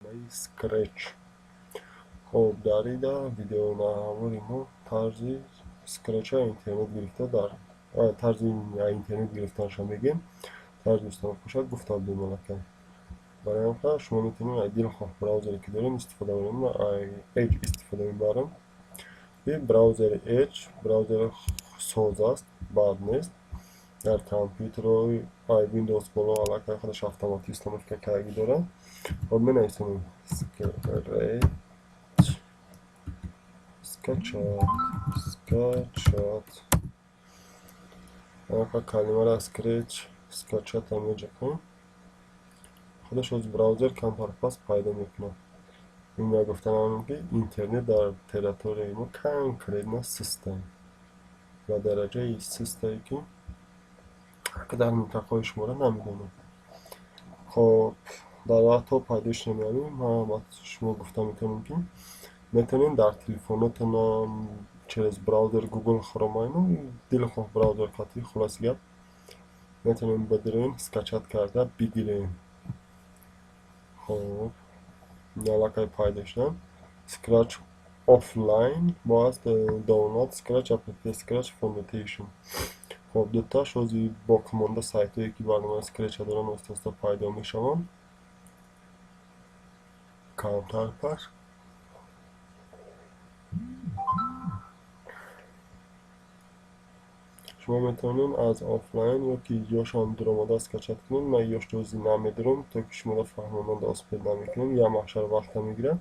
Барномаи Scratch. Хоб, дар ин видеонавори мо тарзи Scratch-а интернет гирифта дар тарзи интернет гирифтанашро мегӯем. Тарзи установкаша гуфта будем аллакай. Барои ҳамин шумо метавонед аз дилхоҳ браузере ки дорем истифода барем. Ман Edge истифода мебарам. И браузери Edge браузери соз аст, бад нест. Дар компютерҳои Windows боло аллакай худаш автоматик установка кардагӣ дорад. Хоб, менависем Scratch скачать скачать. Ҳамақа калимаро Scratch скачать меҷакунем. Худаш аз браузер камтар пас пайдо мекунад. Ин гуфтанам ки интернет дар территорияи мо конкретно систем ба дараҷаи систае ки дар минтақаҳои шуморо намедонам. Хоб, дар вақт то пайдо шудани ман ба шумо гуфта метавонам ки метавонед дар телефонотонам через браузер Google Chrome дилхоҳ браузер қатъи хулоси гап метавонем бидирем, скачать карда бигирем. Хоб, аллакай пайдо шудам. Scratch offline боаст download Scratch app Scratch Foundation. Хоб, дуташ ҳозир боқимонда сайтҳое ки барномаи Scratch доранд оҳиста-оҳиста пайдо мешаванд. Камтар пас шумо метавонед аз офлайн ё ки ёшам дуромада скачать кунед. Ман ёшро ҳозир намедурам, то ки шуморо фаҳмонда успед намекунем. Я маҳшар вақта мегирад.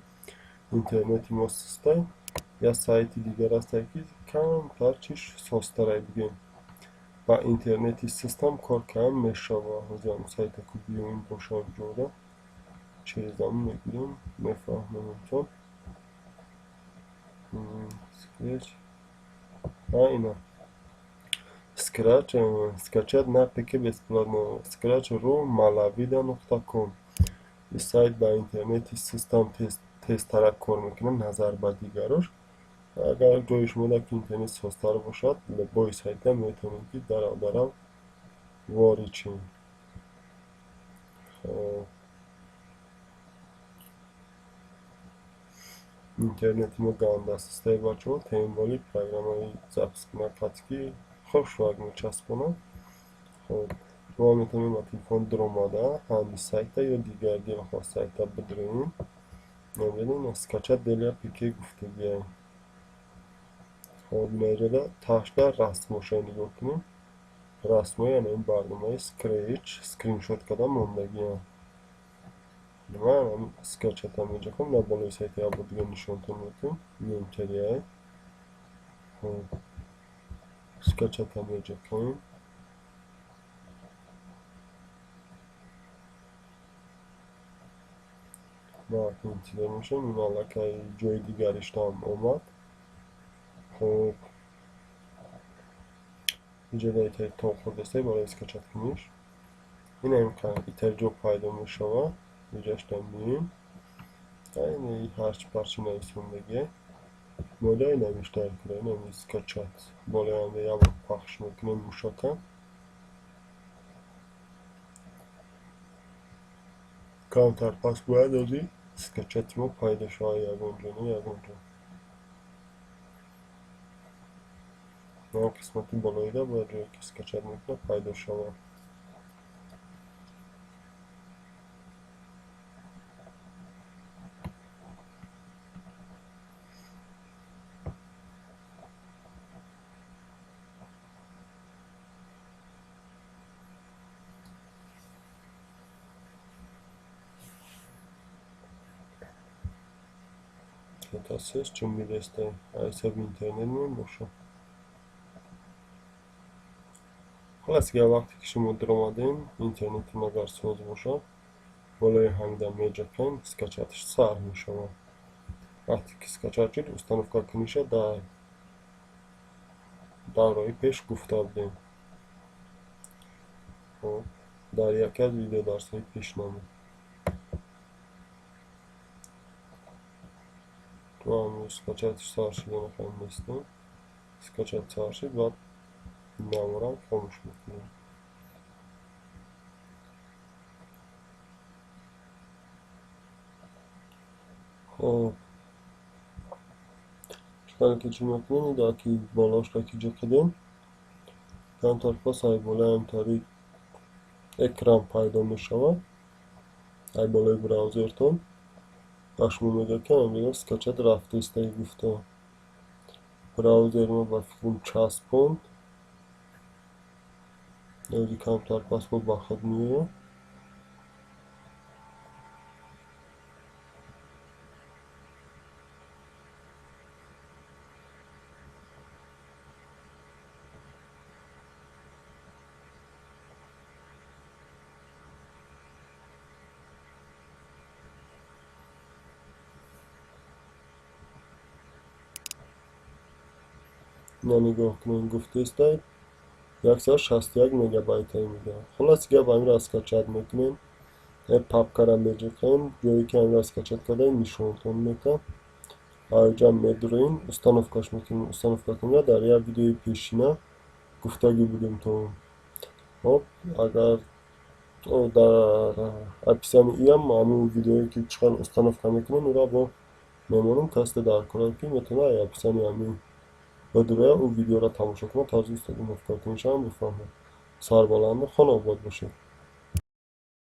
Интернети мо систай. Я сайти дигар ҳастае ки камтар чиш созтарай бигӯем. Ба интернети систам кор кардан мешавад. Ҳозир ҳам сайта ку биёем бошад ҷода. Через ам мегирем, мефаҳмем инсон. Scratch. Ина. Scratch скачать на ПК бесплатно. Scratch.ru malavida.com. Ин сайт ба интернети систам тезтарак кор мекунад назар ба дигарош. Агар ҷои шумо ки интернет созтар бошад, бо сайта метавонед ки дарав дарав ворид шавед. Хоб, интернети мо ганда систаи бачаҳо, тем более программаи запискунак қатъи хушвак мечаспонад. Хоб, шумо метавонед ба телефон дуромада ҳамин сайта ё дигар дилхоҳ сайта бидуред. Набинед, скачать для ПК гуфтагиам. Хоб, инаҷода ташта расмоша нигоҳ кунем. Расмои яъне ин барномаи Scratch скриншот карда мондагиам. Ман ҳамин скачать меҷакам, дар болои сайти як бор дига нишонтон медиҳам. Интарияй. Хоб, скачать меҷакем. Ма интизор мешавем, ин аллакай ҷои дигариштам омад. Хоб, инҷо итари то хурдастай барои скачать куниш. Ин итари ҷо пайдо мешавад. Инҷашта меем. Ин ҳарчи парчи нависондагие. Болои навиштар кунем, ин скачать. Болои як бор пахш мекунем мушака. Камтар пас бояд ҳозир скачати мо пайдо шавад ягон ҷо, не ягон ҷо. На қисмати болоида бояд ҷое ки скачать мекунад пайдо шавад. Мутаассиф ҷунбидастай ҳисоби интернет мебошад. Халас гап, вақте ки шумо дуромадем, интернетон агар соз бошад, болои ҳамида меҷакем, скачаташ сар мешавад. Вақте ки скачать шуд, установка куниша дар давраи пеш гуфта будем. Хоб, дар яке аз видеодарсҳои пешнамуд. То ҳамин скачаташ сар шудана хеле нестем. Скачать сар шуд, баъд наворам хомӯш мекунем. Хоб, чикар ки чӣ мекунем? Дар ки болошка ки ҷиқидем, камтар пас ай болои ҳамтари экран пайдо мешавад. Ай болои браузертон ба шумо мегӯяд, ки ҳамдига скачать рафтаистаи гуфта. Браузери мо ба фикрам часпонд. Ёзи камтар пас бо ба худ меояд. Ина нигоҳ кунед, гуфтаистай 161 мегабайта мегӯяд. Хулоси гап, ҳаминро скачать мекунем, папкара меҷиқем, ҷое ки ҳаминро скачать кардаем, нишонтон метавад. Аҷа медуроем, установкаш мекунем. Установка кунем, дар як видеои пешина гуфтагӣ будем то. Хоб, агар дар описании иам ҳамун видеое ки чӣ хел установка мекунем, ура бо мемонам. Касе дар кора ки метавонад описании ҳамин бидуроя, ӯ видеоро тамошо кунад, тарзи установка кунишам бифаҳмад. Сарбаланду хонобод бошед.